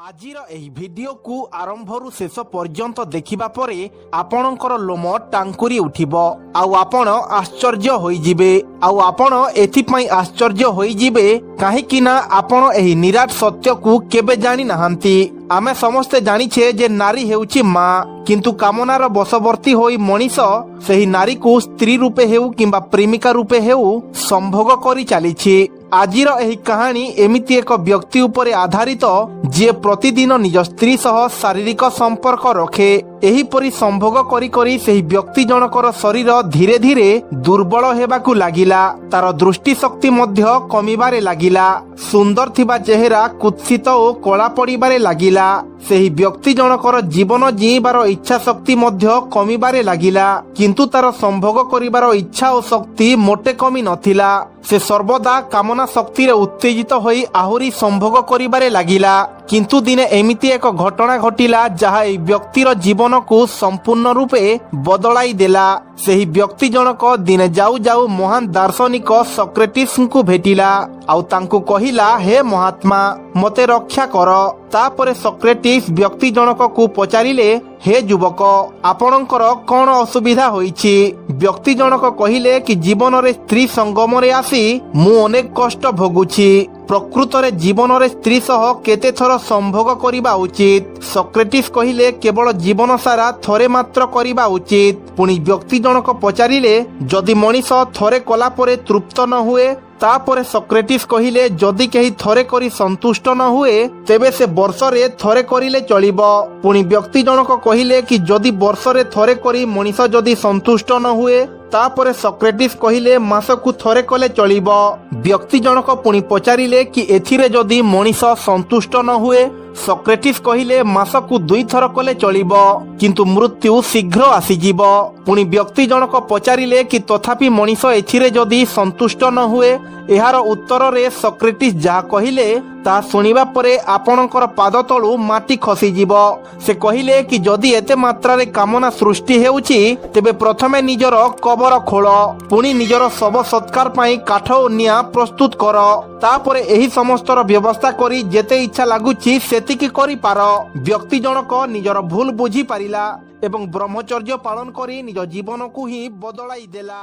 ଆଜିର ଏହି ଭିଡିଓକୁ ଆରମ୍ଭରୁ ଶେଷ ପର୍ଯ୍ୟନ୍ତ ଦେଖିବା ପରେ ଆପଣଙ୍କର ଲୋମ ଟାଙ୍କୁରି ଉଠିବ ଆଉ ଆପଣ ଆଶ୍ଚର୍ଯ୍ୟ ହୋଇଯିବେ। ଆଉ ଆପଣ ଏଥିପାଇଁ ଆଶ୍ଚର୍ଯ୍ୟ ହୋଇଯିବେ କାହିଁକି ନା ଆପଣ ଏହି ନିରାଟ ସତ୍ୟକୁ କେବେ ଜାଣି ନାହାନ୍ତି। ଆମେ ସମସ୍ତେ ଜାଣିଛେ ଯେ ନାରୀ ହେଉଛି ମା, କିନ୍ତୁ କାମନାର ବଶବର୍ତ୍ତୀ ହୋଇ ମଣିଷ ସେହି ନାରୀକୁ ସ୍ତ୍ରୀ ରୂପେ ହେଉ କିମ୍ବା ପ୍ରେମିକା ରୂପେ ହେଉ ସମ୍ଭୋଗ କରି ଚାଲିଛି। ଆଜିର ଏହି କାହାଣୀ ଏମିତି ଏକ ବ୍ୟକ୍ତି ଉପରେ ଆଧାରିତ ଯିଏ ପ୍ରତିଦିନ ନିଜ ସ୍ତ୍ରୀ ସହ ଶାରୀରିକ ସମ୍ପର୍କ ରଖେ। ଏହିପରି ସମ୍ଭୋଗ କରି କରି ସେହି ବ୍ୟକ୍ତି ଜଣକର ଶରୀର ଧୀରେ ଧୀରେ ଦୁର୍ବଳ ହେବାକୁ ଲାଗିଲା। ତାର ଦୃଷ୍ଟି ଶକ୍ତି ମଧ୍ୟ କମିବାରେ ଲାଗିଲା। ସୁନ୍ଦର ଥିବା ଚେହେରା କୁତ୍ସିତ ଓ କଳା ପଡ଼ିବାରେ ଲାଗିଲା। ସେହି ବ୍ୟକ୍ତି ଜଣକର ଜୀବନ ଜିଇଁବାର ଇଚ୍ଛା ଶକ୍ତି ମଧ୍ୟ କମିବାରେ ଲାଗିଲା, କିନ୍ତୁ ତାର ସମ୍ଭୋଗ କରିବାର ଇଚ୍ଛା ଓ ଶକ୍ତି ମୋଟେ କମି ନଥିଲା। ସେ ସର୍ବଦା କାମନା ଶକ୍ତିରେ ଉତ୍ତେଜିତ ହୋଇ ଆହୁରି ସମ୍ଭୋଗ କରିବାରେ ଲାଗିଲା। କିନ୍ତୁ ଦିନେ ଏମିତି ଏକ ଘଟଣା ଘଟିଲା ଯାହା ଏହି ବ୍ୟକ୍ତିର ଜୀବନକୁ ସମ୍ପୂର୍ଣ୍ଣ ରୂପେ ବଦଳାଇ ଦେଲା। ସେହି ବ୍ୟକ୍ତି ଜଣକ ଦିନେ ଯାଉ ଯାଉ ମହାନ ଦାର୍ଶନିକ ସକ୍ରେଟିସଙ୍କୁ ଭେଟିଲା ଆଉ ତାଙ୍କୁ କହିଲା, ହେ ମହାତ୍ମା, ମୋତେ ରକ୍ଷା କର। ତାପରେ ସକ୍ରେଟିସ ବ୍ୟକ୍ତି ଜଣକକୁ ପଚାରିଲେ, ହେ ଯୁବକ, ଆପଣଙ୍କର କଣ ଅସୁବିଧା ହୋଇଛି? ବ୍ୟକ୍ତି ଜଣକ କହିଲେ କି ଜୀବନରେ ସ୍ତ୍ରୀ ସଙ୍ଗମରେ ଆସି ମୁଁ ଅନେକ କଷ୍ଟ ଭୋଗୁଛି। ପ୍ରକୃତରେ ଜୀବନରେ ସ୍ତ୍ରୀ ସହ କେତେଥର ସମ୍ଭୋଗ କରିବା ଉଚିତ? ସକ୍ରେଟିସ କହିଲେ, କେବଳ ଜୀବନ ସାରା ଥରେ ମାତ୍ର କରିବା ଉଚିତ। ପୁଣି ବ୍ୟକ୍ତି ଜଣକ ପଚାରିଲେ, ଯଦି ମଣିଷ ଥରେ କଲା ପରେ ତୃପ୍ତ ନ ହୁଏ? ତାପରେ ସକ୍ରେଟିସ କହିଲେ, ଯଦି କେହି ଥରେ କରି ସନ୍ତୁଷ୍ଟ ନ ହୁଏ ତେବେ ସେ ବର୍ଷରେ ଥରେ କରିଲେ ଚଳିବ। ପୁଣି ବ୍ୟକ୍ତି ଜଣକ କହିଲେ କି ଯଦି ବର୍ଷରେ ଥରେ କରି ମଣିଷ ଯଦି ସନ୍ତୁଷ୍ଟ ନ ହୁଏ? ତାପରେ ସକ୍ରେଟିସ କହିଲେ, ମାସକୁ ଥରେ କଲେ ଚଳିବ। ବ୍ୟକ୍ତି ଜଣକ ପୁଣି ପଚାରିଲେ କି ଏଥିରେ ଯଦି ମଣିଷ ସନ୍ତୁଷ୍ଟ ନ ହୁଏ? ସକ୍ରେଟିସ କହିଲେ, ମାସକୁ 2 ଥର କଲେ ଚଳିବ, କିନ୍ତୁ ମୃତ୍ୟୁ ଶୀଘ୍ର ଆସିଯିବ। ପୁଣି ବ୍ୟକ୍ତି ଜଣକ ପଚାରିଲେ କି ତଥାପି ମଣିଷ ଏଥିରେ ଯଦି ସନ୍ତୁଷ୍ଟ ନ ହୁଏ? ଏହାର ଉତ୍ତରରେ ସକ୍ରେଟିସ ଯାହା କହିଲେ ତାହା ଶୁଣିବା ପରେ ଆପଣଙ୍କର ପାଦ ତଳୁ ମାଟି ଖସିଯିବ। ସେ କହିଲେ କି ଯଦି ଏତେ ମାତ୍ରାରେ କାମନା ସୃଷ୍ଟି ହେଉଛି, ତେବେ ପ୍ରଥମେ ନିଜର କବର ଖୋଳ, ପୁଣି ନିଜର ଶବ ସତ୍କାର ପାଇଁ କାଠ ଓ ନିଆଁ ପ୍ରସ୍ତୁତ କର। ତାପରେ ଏହି ସମସ୍ତର ବ୍ୟବସ୍ଥା କରି ଯେତେ ଇଚ୍ଛା ଲାଗୁଛି ସେତିକି କରିପାର। ବ୍ୟକ୍ତି ଜଣକ ନିଜର ଭୁଲ ବୁଝି ପାରିଲା ଏବଂ ବ୍ରହ୍ମଚର୍ଯ୍ୟ ପାଳନ କରି ନିଜ ଜୀବନକୁ ହିଁ ବଦଳାଇ ଦେଲା।